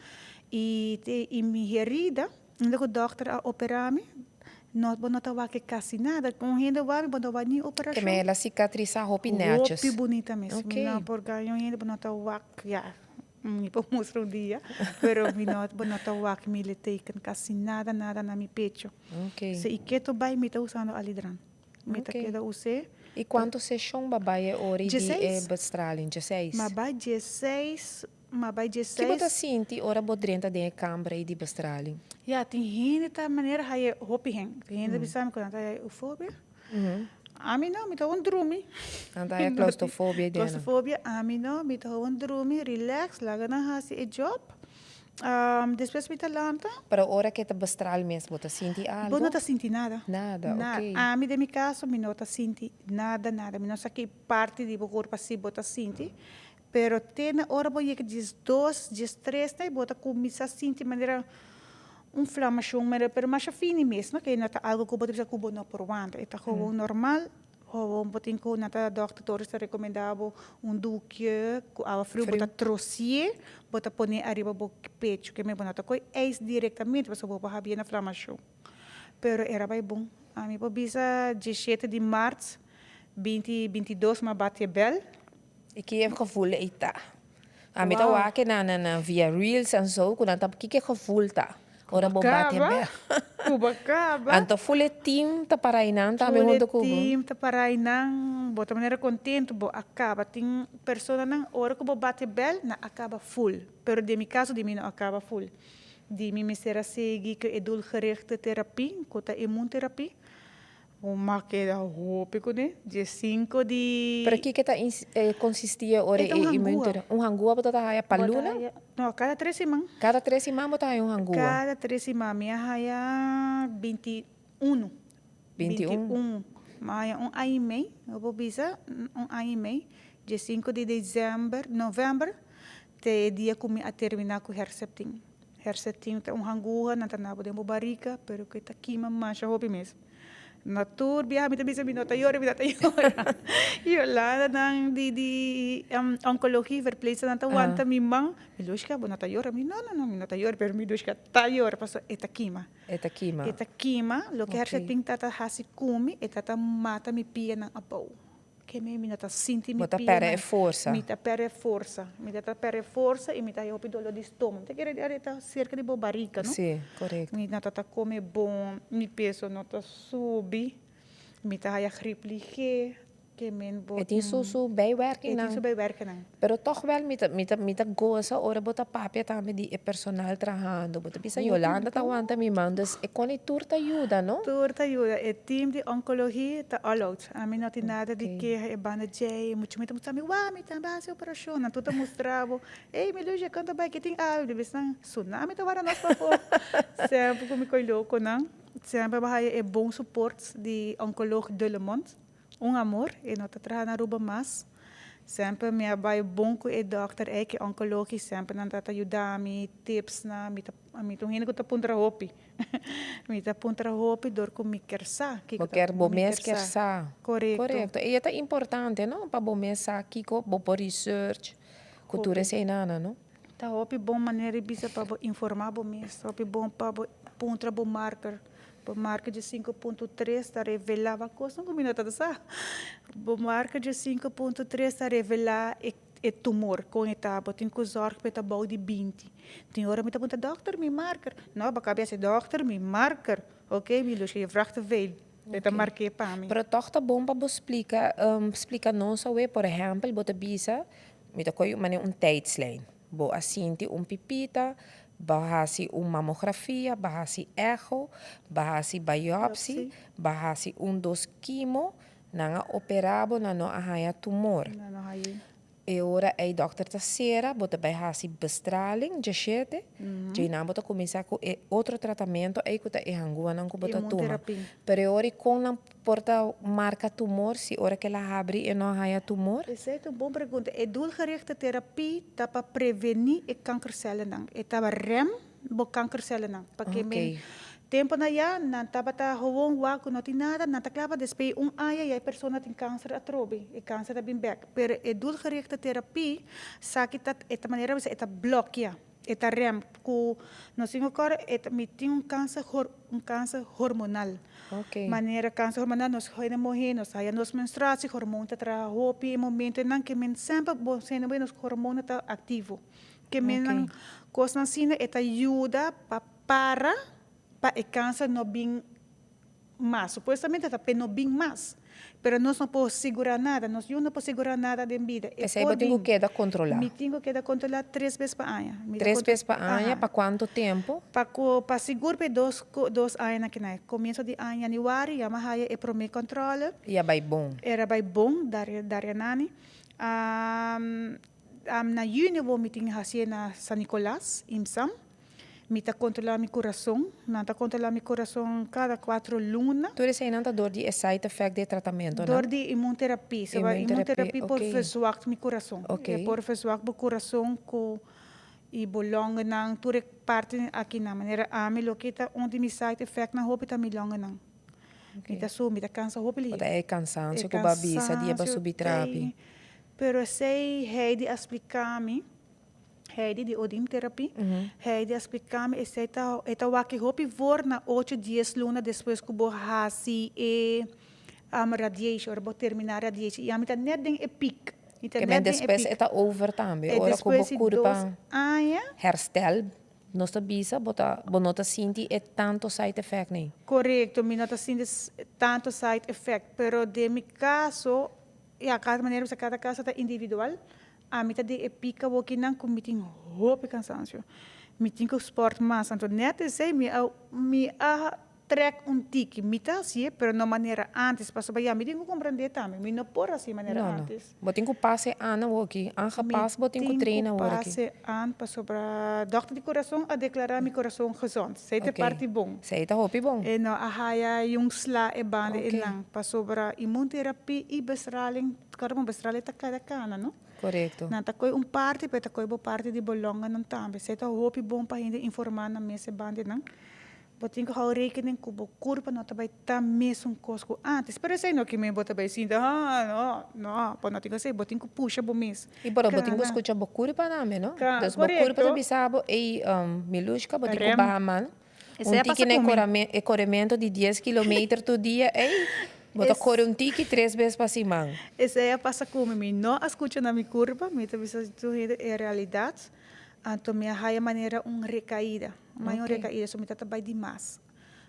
I te i mi herida, unda ku dòkter a operá mi, no, bo no ta wak kasi nada. Un hende wak mi, bo no wak ni operashon. Ke me el a sikatrisá hopi nètjes. Hopi bunita mes. Mi no por gaña un hende, bo no ta wak, ya. Mi por mustra un dia, pero mi no, bo no ta wak mi litteken, kasi nada, nada na mi pecho. Si i keto bai mi ta usando alidran. Mi ta keda us'é. I kuantu seshon bo a bai e ora di e bestraling? Dieseis? Mi a bai dieseis, mi a bai dieseis. Ki bo ta sinti ora bo drenta den e kamber ei di bestraling? Ya, tin hende ta manera haya hopi hen. Tin hende ta bisa mi ku nan ta haya eufobia. Ami no, mi ta gewoon drumi. Nan ta haya claustrofobia den nan. Claustrofobia, ami no, mi ta gewoon drumi, relax, laga nan hasi e job. Despues mi ta lanta. Pero ora ke ta bestral mes, bo ta sinti algo? Bo no ta sinti nada. Nada, ok. Ami den mi caso, mi no ta sinti nada, nada. Mi no sa ki parti di bo curpa si bo ta sinti, pero te na ora bo yega diesdos, diestres, bo ta cuminsa sinti manera un flamashon mera pero masha fini mes no ke no ta algo ku bo ta bisa ku bo no por wanta e ta gewoon normal gewoon bo tin ku nan ta dòkter Torres ta rekomendá bo un dukje ku awa friu bo ta trosié bo ta pone ariba bo pecho ke men bo no ta koi ijs direktamente pasobra bo por habia na flamashon pero era bai bon ami por bisa dieshete di mart binti bintidos mi a bati e bèl. I ki e gevoel ei ta? Ami ta wak na na via reels en zo ku nan ta kiko e gevoel ta ora bo bati e bèl. Ku bo kaba. Anto ful e team ta para einan tambe huntu ku bo. Ful e team ta para einan, bo ta manera kontentu bo a kaba. Tin personanan ora ku bo bati e bèl nan a kaba ful, pero den mi kaso di mi no a kaba ful. Di mi mester a sigui ku e doelgerichte therapie ku ta immuuntherapie. Bo ma keda hopi kuné. Diesinco di. Pero kiko ta konsistí e ora e immuunterapie? Un hangua bo ta ta haya pa luna? No, kada tres siman. Kada tres siman bo ta haya un hangua? Kada tres siman. Mi a haya 21. 21. Mi a haya un aña i mei, bo por bisa un aña i mei. Diesinco di december, november, te e dia ku mi a terminá ku Herceptin. Herceptin ta un hanguha, nan ta nabo den bo barika, pero ku e ta kima masha hopi mes. Na tur biaha mi ta bisa mi no ta yora, mi no ta yora. Yolanda nan di di oncologie verpleegster nan ta wanta mi man. Milushka bo no ta yora? Mi no no no mi no ta yora pero Milushka ta yora pasobra e ta kima. E ta kima. E ta kima, loke Herceptin ta ta hasi ku mi e ta ta mata mi pianan abou. Ke mi mi no ta sinti mi Bo ta pianan. pèrdè e forsa. Mi ta pèrdè e forsa. Mi ta ta pèrdè e forsa i mi ta haña hopi doló di stoma. Mi ta kere di ta serka di bo barika no. Si, korekto. Mi no ta ta kome bon, mi peso no ta subi, mi ta haña grip ligé. Ke men bo E tin su su bijwerkingnan. E tin su bijwerkingnan. Pero tog wel mi ta mi ta mi ta gosa ora bo ta papia tambe di e personal trahando. Bo ta bisa Yolanda ta wanta mi man dus e con e tur ta yuda no? Tur ta yuda. E team di oncologie ta all out. Ami no tin nada di keha e banda djei. Mucha mi ta mustra mi wou mi tambe a hasi operashon. Nan tur ta mustra bo ey Milucia kon ta bai ke tin awe. Mi bisa nan tsunami ta wara nos pafó. Semper ku mi koy loko nan. Semper bo haya e bon support di oncoloog Dullemond. Un amor, e no ta traha na Aruba mas. Semper mi a bai bon ku e dòkter ei, ku e onkoloog, semper nan ta ta yuda mi, tipsnan, mi ta mi ta un hende ku ta puntra hopi. Mi ta puntra hopi dor ku mi ker sa kiko Bo ker bo mes ker sa. Korekto. Korekto. I e ta importante, no, pa bo mes sa kiko bo por research ku tur eseinan, no? Ta hopi bon manera di bisa pa bo informa bo mes, ta hopi bon pa bo puntra bo marker. Bo marker dje 5.3 ta revelá bo kosnan ku mi no tabata sa. Bo marker dje 5.3 ta revelá e e tumor kon e ta, bo tin ku zòrg pa e ta bou di 20. Tin ora mi ta puntra, dòkter mi marker? No, bo kabia si dòkter mi marker. Oké, mi Lucia, je vraagt te veel. E ta mark'é pa mi. Pero tòg ta bon pa bo splika splika nos awe, por ehèmpel bo ta bisa, Mi ta kohe manera un tijdslijn. Bo a sinti un pipita, bo a hasi un mamografia, bo a hasi echo, bo a hasi biopsi, bo a hasi un dos kimo, nan a opera bo, nan no a haña tumor. E ora ei dòkter ta sera, bo ta bai hasi bestraling djashete, djeinan bo ta kuminsá ku e otro tratamentu ei ku ta e hanguanan ku bo ta tuma. Pero e ora ei kon nan Por ta marca tumor si ora ke el a habri e no a haya tumor? Esei ta un bon pregunta. E doelgerichte terapie ta pa preveni e kankercellennan. E ta rem bo kankercellennan. Pa ke men temponan ya nan tabata gewoon wak ku no tin nada, nan ta kla pa despues un aña ya e persona tin kanser atrobe, e kanser ta bin bek. Pero e doelgerichte terapie sa ki ta e ta manera bisa e ta blòkia. E ta rem ku nos tin ku kòrda e ta mi tin un kanser hor un kanser hormonal. Manera kanser hormonal nos hende muhé nos haya nos menstruatie hormon ta traha hopi e momentonan ke men semper bo hende muhé nos hormonnan ta aktivo ke men kosnan asina e ta yuda pa para pa e kanser no bin mas. Supuestamente ta p'e no bin mas, pero nos no por sigurá nada, nos yu no por sigurá nada den bida. E Esei por bo tin ku bin. keda kontrolá. Mi tin ku keda kontrolá tres bes pa aña. Mi ta Tres kontro bes pa aña, aha. pa kuantu tempu? Pa ku pa sigur p'e dos ku dos añanan kinan. Komienso di aña yanüari ya mi a haya e promé kòntròle. I a bai bon. Era bai bon, daria daria nani. Na yüni bo mi tin hasié na San Nicolas, IMSAM. Mi ta kontrolá mi kurason. Nan ta kontrolá mi kurason kada kuatro luna. Tur eseinan ta dor di e side effect di e tratamentonan? Dor di immuunterapie. Seba immuunterapie por verzwakt mi kurason. E por verzwakt bo kurason ku i bo longennan, tur e parti akinan. Manera ami loke ta un di mi side effectnan hopi ta mi longennan. Mi ta subi, mi ta kansa hopi lihé. Bo ta e kansansio ku bo a bisa di e bo a subi trapi. Pero esei Heidi a splika mi. Heidi di Odim Therapie. Heidi a splica mi esey ta e ta wak e hopi voor na ocho dies luna despues cu bo haci e radiation ora bo termina radiation y ami ta net den e piek. Mi ta Ke men net den e despues piek. e ta over tambe E ora cu bo despues di dos curpa aña. herstel nos ta bisa bo ta bo no ta sinti e tanto side effect ni. Corecto mi no ta sinti tanto side effect pero den mi caso ya cada manera bisa cada caso ta individual. Ami ta di e pika wokinan ku mi tin hopi kansansio. Mi tin ku spòrt mas. Anto nèt esei mi a mi a trèk un tiki. Mi ta hasié, pero no manera ántes, pasobra ya mi tin ku komprendé tambe. Mi no por hasié manera No, no. ántes. Bo tin ku pasa e an awoki. An Mi gepas bo tin ku tin train ku awoki. pasa e an pasobra dòkter di kurason a deklará mi kurason gezond. Esei ta e Oké. parti bon. Esei ta hopi bon. E no a haya yun sla e banda Oké. einan pasobra immuunterapie i bestraling, kòrda bon bestraling ta kada kana, no? Korekto. Nan ta koe un parti, pero ta koe bo parti di bo longanan tambe. Esei ta hopi bon pa hende informá nan mes e bandenan. Bo tin ku hou rekening ku bo kurpa no ta bai ta mesun kos ku antes. Pero esei no ke men bo ta bai sinti, ah, no, no, bo no tin ku hasi, bo tin ku pusha bo mes. I pero bo tin ku skucha bo kurpa tambe, no? Dus bo kurpa ta bisa bo, ey, Milushka, bo tin ku baha man. Un tiki na e korementu di dies kilometer tur dia, ey, bo ta kore un tiki tres bes pa siman. Esei a pasa ku mi. Mi no a skucha na mi kurpa, mi ta bisa tur hende e realidat. Anto mi a haya manera un rekaida. Mi haya un rekaida, so mi ta ta bai dimas.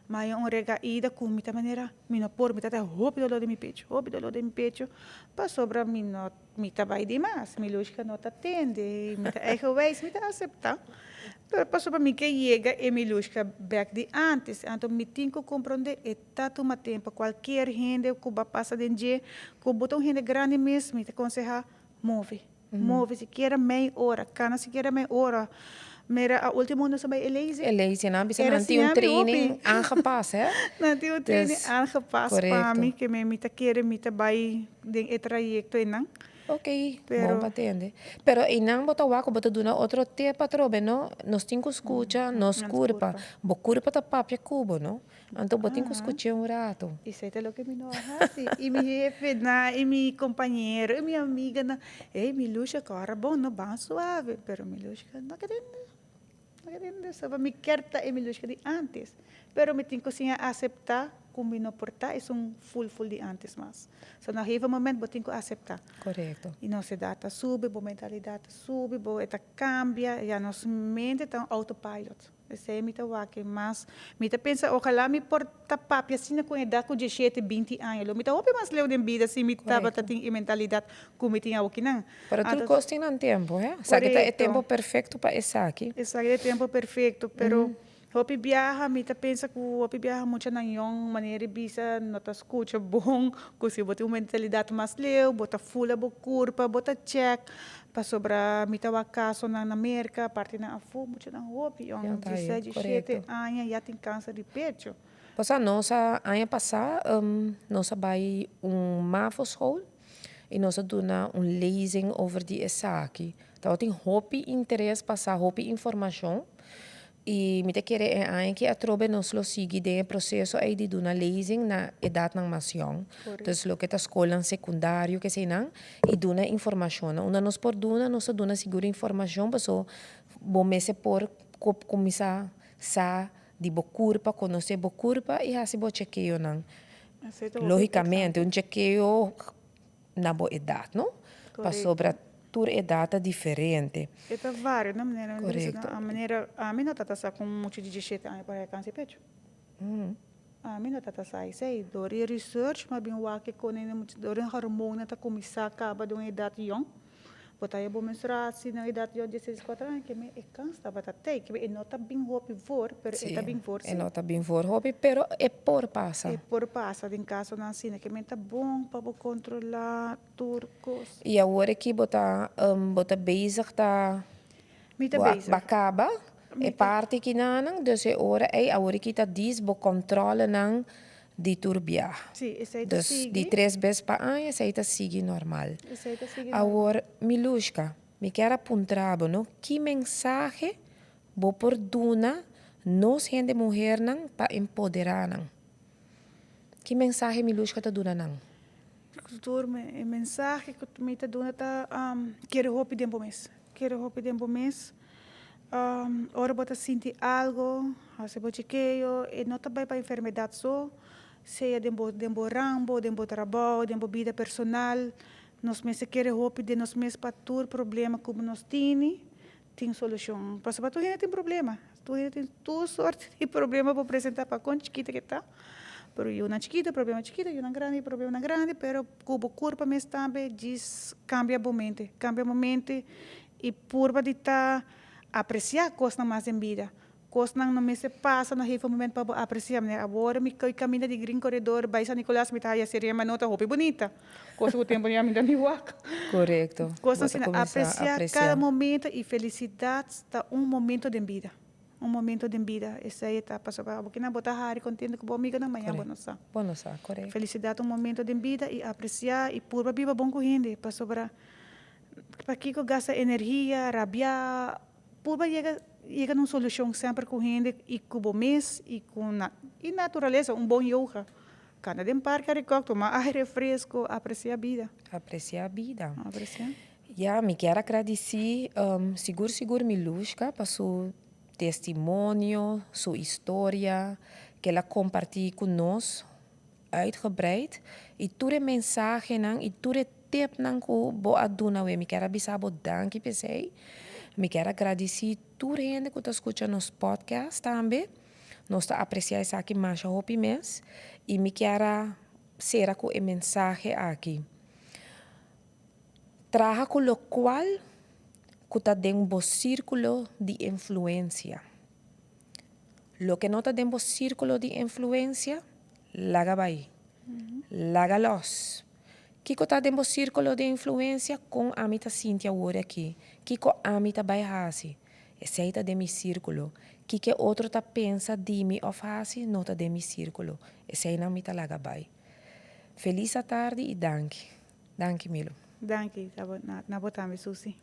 Mi haya un rekaida ku mi ta manera, mi no por, mi ta ta hopi doló den mi pecho, hopi doló den mi pecho, pasobra mi no, mi ta bai dimas, mi lógika no ta tende, mi ta eigenwijs, mi ta aseptá, pero pasobra mi ke yega e mi lógika bèk di ántes, anto mi tin ku komprondé e ta tuma tempu, kualkier hende ku bo a pasa den dje, ku bo ta un hende grandi mes, mi ta konsehá move. Move sikiera mei ora, kana sikiera mei ora. Mira, a ultimo nos a bai Eleyse. Eleyse, nan a bisa nan tin un training aangepas, hè? Nan tin un training aangepas pa mi, ke mi ta kere mi ta bai den e trayekto einan. Ok, bon pa tende. Pero einan bo ta wak ku bo ta duna otro tip atrobe, no? Nos tin ku skucha nos kurpa. Bo kurpa ta papia ku bo, no? Anto bo tin ku skuch'é un ratu. Esei ta loke mi no a hasi. I mi hefenan, i mi kompañero, i mi amiganan, Ey, Milusha, kòrda bon, no ban suave. Pero Milushka no ke tende, no ke tende. Soba mi kier ta e Milushka di ántes. Pero mi tin ku siña aseptá ku mi no por ta esun ful ful di ántes mas. So na gegeven moment bo tin ku aseptá. Korekto. I nos edat ta subi, bo mentalidat ta subi, bo e ta kambia, ya nos mente ta un autopilot. Esei mi ta wak e mas. Mi ta pensa ojalá mi por ta papia asina ku edat ku dieshete, binti aña. Lo mi ta hopi mas leu den bida si mi tabata tin e mentalidat ku mi tin awokinan. Pero tur kos tin nan tempu, he? Esaki ta e tempu perfekto pa esaki. Esaki ta e tempu perfekto, pero hopi biaha mi ta pensa ku hopi biaha muchanan yòn manera di bisa no ta skucha bon ku si bo tin un mentalidat mas leu bo ta fula bo kurpa, bo ta chèk Pasobra mi ta wak kasonan na Merka, partinan afó, muchanan hopi yòn, dieseis, dieshete aña ya tin kanser di pecho. Pasá nos a aña pasá nos a bai un mavo school i nos a duna un lezing over di esaki. Tabatin hopi interes pa sa hopi informashon. I mi ta kere e aña aki atrobe nos lo sigui den e proseso ei di duna lezing na edatnan mas yòn. Dus loke ta skolnan sekundario keseinan i duna informashonnan. Unda nos por duna, nos ta duna sigur informashon paso bo mester por kuminsá sa di bo kurpa, konosé bo kurpa i hasi bo chekeonan. Lógikamente un chekeo na bo edat, no? Pasobra tur edat ta diferente. E ta varia, no? Manera mi bisa, no? Manera ami no ta sa ku un mucha di diesshete aña por haya kanser di pecho. Ami no ta sa esei. Dor di research mi a bin wak kon e mucha, dor e hormonan ta kuminsá kaba den un edat yòn. Bo ta haya bo menstruatie na edat yòn, dieseis, dieskuater aña, keme e kans tabata tei. Keme e no ta bin hopi voor, pero e ta bin voor si. E no ta bin voor hopi, pero e por pasa. E por pasa den kasonan asina. Keme ta bon pa bo kontrolá tur kos. I awor aki bo ta bo ta bezig ta Mi ta bezig. Bo a kaba e parti kinanan, dus e ora ei awor aki ta dis bo kòntròlenan di tur biaha. Sí, esei ta Dus sigui. di tres bes pa aña esei ta sigui normal. Esei ta sigui normal. Awor, Milushka, mi kier a puntra bo, no, ki mensahe bo por duna nos hende muhernan pa empoderá nan? Ki mensahe Milushka ta duna nan? Tur e mensahe ku mi ta duna ta, kere hopi den bo mes. Kere hopi den bo mes. Ora bo ta sinti algo, hasi bo chekeo, e no ta bai pa enfermedat so, sea den bo den bo rambo, den bo trabou, den bo bida personal. Nos mester kere hopi den nos mes pa tur problema ku nos tini, tin solushon. Pasobra tur hende tin problema, tur hende tin tur sorti di problema por presenta pa kon chikito ke ta. Pero yunan chikito, problema chikito, yunan grandi, problemanan grandi, pero ku bo kurpa mes tambe djis kambia bo mente, kambia bo mente i purba di ta apresiá kosnan mas den bida. Kosnan no mester pasa na gegeven momento pa bo apresiá. Manera awor mi koe kaminda di Green Corredor bai San Nicolas mi ta haya Serema no ta hopi bunita. Cosa ku tempu ya mi ta mi wak. Korekto. Kosnan asina, apresiá kada momento i felisidat ta un momento den bida. Un momento den bida, esei e ta pasobra abo kinan bo ta hari contento cu bo amigonan, mañan bo no sa. Bo no sa, correcto. Felicidad ta un momento den bida y aprecia y purba biba bon cu hende, pasobra pakico gasta energia, rabia, purba yega. Yega na un solucion semper cu hende y cu bo mes y cu na y naturaleza, un bon yoga. Cana den parke Arikok, tuma aire fresco, aprecia bida. Aprecia bida. Aprecia. Ja, mi kier a gradici sigur sigur Milushka pa su testimonio, su historia, cu el a comparti cu nos uitgebreid y tur e mensahenan y tur e tipnan cu bo a duna we. Mi kier a bisa bo danki p'esey. Mi kier a gradici tur hende cu ta scucha nos podcast tambe. Nos ta aprecia esaki masha hopi mes y mi kier a cera cu e mensahe aki. Traha cu locual cu ta den bo circulo di influencia. Loke no ta den bo circulo di influencia, laga bay. Laga los. Kico ta den bo circulo di influencia? Con ami ta sinti awor aki? Kico ami ta bay haci? Esey ta den mi circulo. Kico otro ta pensa di mi of haci, no ta den mi circulo. Esey nan mi ta laga bay. Feliz tardi y danki. Danki, Milo. Danki, na bo tambe, Susi.